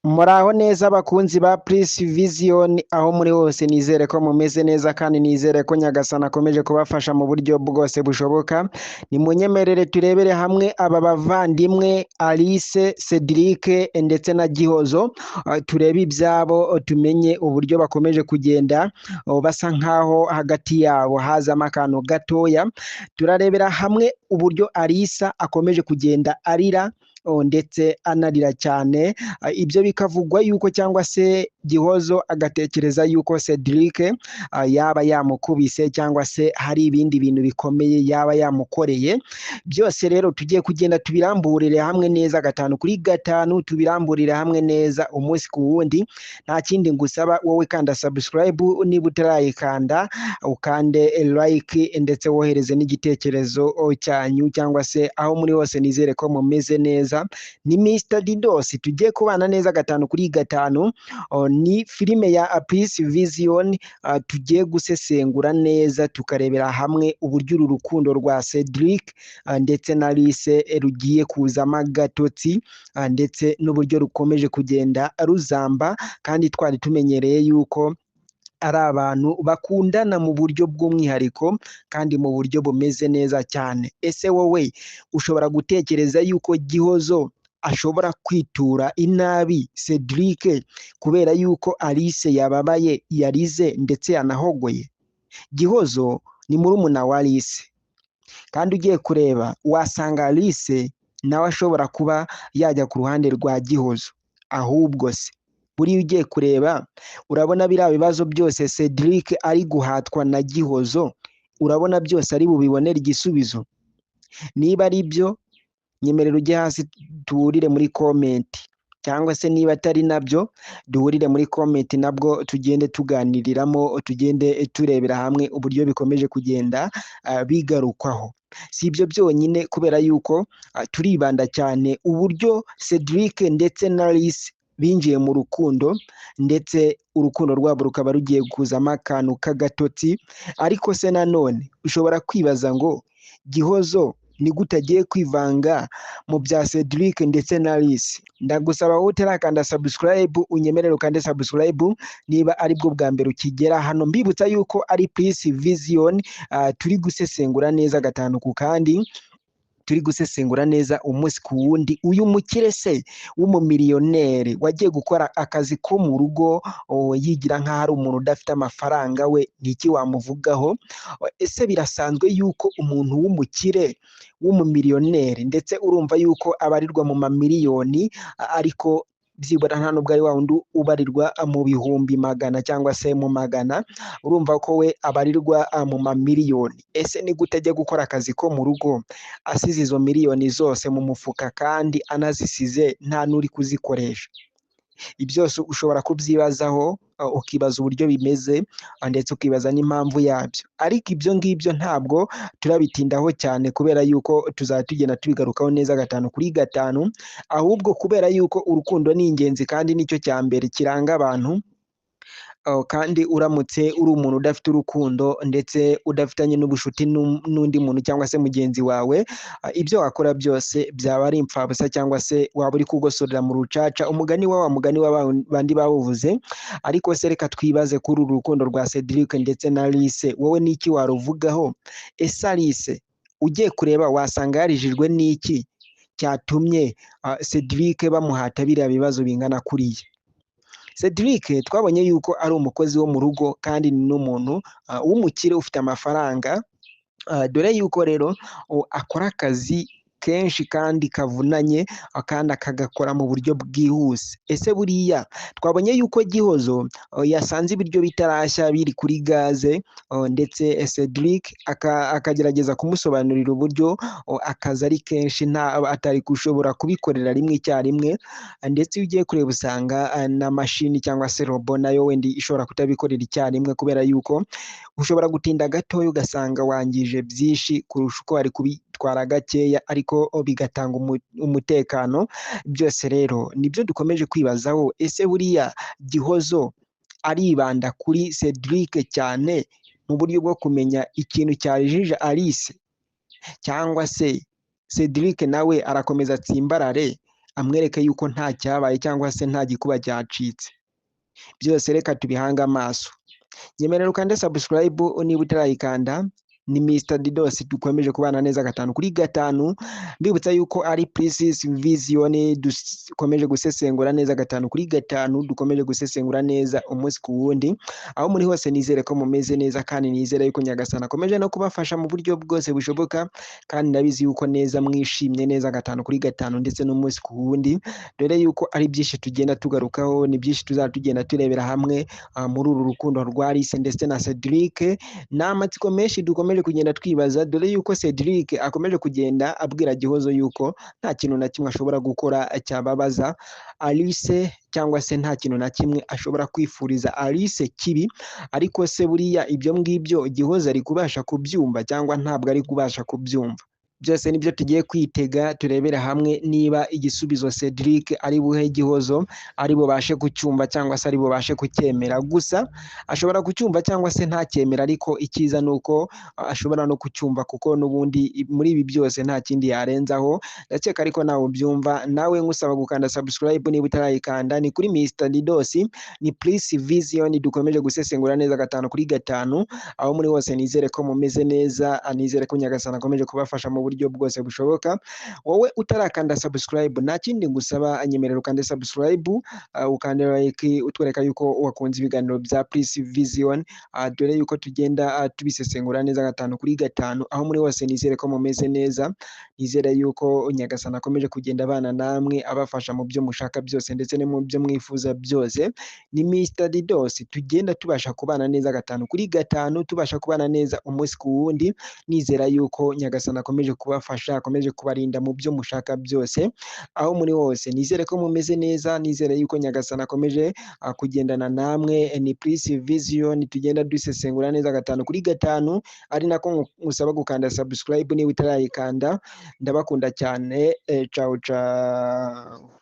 Muraho neza bakunzi ba Plus Vision, aho muri hose nizere ko mumeze neza kandi nizere ko Nyagasani akomeje kubafasha mu buryo bwose bushoboka. Nimunyemerere turebere hamwe aba bavandimwe Alice, Cedric ndetse na Gihozo, turebe ibyabo, tumenye uburyo bakomeje kugenda basa nkaho hagati yabo hazamo akantu gatoya. Turarebera hamwe uburyo Alice akomeje kugenda arira ndetse anarira cyane, ibyo bikavugwa yuko cyangwa se Gihozo agatekereza yuko Cedric yaba yamukubise cyangwa se hari ibindi bintu bikomeye yaba yamukoreye. Byose rero tugiye kugenda tubiramburire hamwe neza gatanu kuri gatanu, tubiramburire hamwe neza umunsi ku wundi. Nta kindi ngusaba wowe, kanda subscribe niba utarayikanda, ukande like ndetse wohereze n'igitekerezo cyanyu cyangwa se aho muri hose nizere ko mumeze neza. Ni Mr Didos, tugiye kubana neza gatanu kuri gatanu. Ni filime ya Peace Vision tugiye gusesengura neza tukarebera hamwe uburyo uru rukundo rwa Cedric ndetse na Alice rugiye kuzamo agatotsi, ndetse n'uburyo rukomeje kugenda ruzamba, kandi twari tumenyereye yuko ari abantu bakundana mu buryo bw'umwihariko kandi mu buryo bumeze neza cyane. Ese wowe ushobora gutekereza yuko Gihozo ashobora kwitura inabi Cedric kubera yuko Alice yababaye, yarize ndetse yanahogoye? Gihozo ni murumuna wa Alice, kandi ugiye kureba wasanga Alice nawe ashobora kuba yajya ku ruhande rwa Gihozo. Ahubwo se buriya ugiye kureba urabona biriya bibazo byose Cedric ari guhatwa na Gihozo, urabona byose ari bubibonere igisubizo? Niba ari byo, nyemerera ujye hasi duhurire muri comment, cyangwa se niba atari nabyo duhurire muri comment nabwo tugende tuganiriramo, tugende turebera hamwe uburyo bikomeje kugenda bigarukwaho. Si ibyo byonyine, kubera yuko turibanda cyane uburyo Cedric ndetse na Alice binjiye mu rukundo, ndetse urukundo rwabo rukaba rugiye kuzamo akantu k'agatotsi. Ariko se nanone ushobora kwibaza ngo Gihozo ni gute agiye kwivanga mu bya Cedric ndetse na Alice? Ndagusaba wowe utarakanda subscribe, unyemerere ukande subscribe niba aribwo bwa mbere ukigera hano. Mbibutsa yuko ari Peace Vision, turi gusesengura neza gatanu ku kandi, turi gusesengura neza umunsi ku wundi. Uyu mukire se w'umumiliyoneri wagiye gukora akazi ko mu rugo yigira nk'aho ari umuntu udafite amafaranga, we ni iki wamuvugaho? Ese birasanzwe yuko umuntu w'umukire w'umumiliyoneri, ndetse urumva yuko abarirwa mu mamiliyoni, ariko byibura nta nubwo ari wa wundi ubarirwa mu bihumbi magana cyangwa se mu magana, urumva ko we abarirwa mu mamiliyoni. Ese ni gute ajya gukora akazi ko mu rugo asize izo miliyoni zose mu mufuka, kandi anazisize nta n'uri kuzikoresha? Ibyo byose ushobora kubyibazaho, ukibaza uburyo bimeze, ndetse ukibaza n'impamvu yabyo. Ariko ibyo ngibyo ntabwo turabitindaho cyane, kubera yuko tuzajya tugenda tubigarukaho neza gatanu kuri gatanu. Ahubwo kubera yuko urukundo ni ingenzi kandi nicyo cya mbere kiranga abantu, kandi uramutse uri umuntu udafite urukundo ndetse udafitanye n'ubushuti n'undi muntu cyangwa se mugenzi wawe, ibyo wakora byose byaba ari impfabusa cyangwa se waba uri kugosorera mu rucaca, umugani wa mugani wa bandi bawuvuze. Ariko se reka twibaze kuri uru rukundo rwa Cedric ndetse na Alice, wowe n'iki waruvugaho? Ese Alice ugiye kureba wasanga yarijijwe n'iki cyatumye Cedric bamuhata biriya bibazo bingana kuriya? Cedric twabonye yuko ari umukozi wo mu rugo kandi ni n'umuntu w'umukire ufite amafaranga, dore yuko rero akora akazi kenshi kandi kavunanye, kandi akagakora mu buryo bwihuse. Ese buriya twabonye yuko Gihozo yasanze ibiryo bitarashya biri kuri gaze, ndetse Cedric akagerageza kumusobanurira uburyo akazi ari kenshi nta atari gushobora kubikorera rimwe icyarimwe, ndetse iyo ugiye kureba usanga na mashini cyangwa se robo nayo wenda ishobora kutabikorera icyarimwe, kubera yuko ushobora gutinda gatoya ugasanga wangije byinshi kurusha uko wari kubitwara gakeya, ariko bigatanga umutekano. Byose rero nibyo dukomeje kwibazaho. Ese buriya Gihozo aribanda kuri Cedric cyane mu buryo bwo kumenya ikintu cyarijije Alice, cyangwa se Cedric nawe arakomeza atsimbarare amwereke yuko nta cyabaye cyangwa se nta gikuba cyacitse. Byose reka tubihange amaso. Nyemerera ukande subscribe niba utarayikanda. Ni Mr Didos, dukomeje kubana neza gatanu kuri gatanu. Mbibutsa yuko ari Princess Vision, dukomeje gusesengura neza gatanu kuri gatanu, dukomeje gusesengura neza umunsi ku wundi. Aho muri hose nizere ko mumeze neza, kandi nizere yuko Nyagasani akomeje no kubafasha mu buryo bwose bushoboka, kandi ndabizi yuko neza mwishimye neza gatanu kuri gatanu ndetse n'umunsi ku wundi, dore yuko ari byinshi tugenda tugarukaho, ni byinshi tuzajya tugenda turebera hamwe muri uru rukundo rwa Alice ndetse na Cedric. Ni amatsiko menshi dukomeje kugenda twibaza, dore yuko Cedric akomeje kugenda abwira Gihozo yuko nta kintu na kimwe ashobora gukora cyababaza Alice, cyangwa se nta kintu na kimwe ashobora kwifuriza Alice kibi. Ariko se buriya ibyo ngibyo Gihozo ari kubasha kubyumva cyangwa ntabwo ari kubasha kubyumva? Byose nibyo tugiye kwitega, turebera hamwe niba igisubizo Cedric ari buhe Gihozo ari bubashe kucyumva cyangwa se ari bubashe kucyemera. Gusa ashobora kucyumva cyangwa se ntacyemera, ariko icyiza ni uko ashobora no kucyumva, kuko n'ubundi muri ibi byose nta kindi yarenzaho. Ndakeka ariko nawe ubyumva. Nawe nkusaba gukanda subscribe niba utarayikanda. Ni kuri Mr Didos, ni Prince Vision, dukomeje gusesengura neza gatanu kuri gatanu. Aho muri hose nizere ko mumeze neza, nizere ko Nyagasani akomeje kubafasha mu buryo bwose bushoboka. Wowe utarakanda subscribe, nta kindi ngusaba, nyemerera ukande subscribe, ukande like, utwereka yuko wakunze ibiganiro bya Prince Vision, dore yuko tugenda tubisesengura neza gatanu kuri gatanu. Aho muri hose nizere ko mumeze neza, nizere yuko Nyagasani akomeje kugenda abana namwe, abafasha mu byo mushaka byose ndetse no mu byo mwifuza byose. Ni Mr Didos, tugenda tubasha kubana neza gatanu kuri gatanu, tubasha kubana neza umunsi ku wundi. Nizera yuko Nyagasani akomeje kubafasha, akomeje kubarinda mu byo mushaka byose. Aho muri hose nizere ko mumeze neza, nizere yuko Nyagasani akomeje kugendana namwe. Ni Prince Vision, tugenda dusesengura neza gatanu kuri gatanu, ari nako ngusaba gukanda subscribe niba utarayikanda. Ndabakunda cyane, ciao ciao.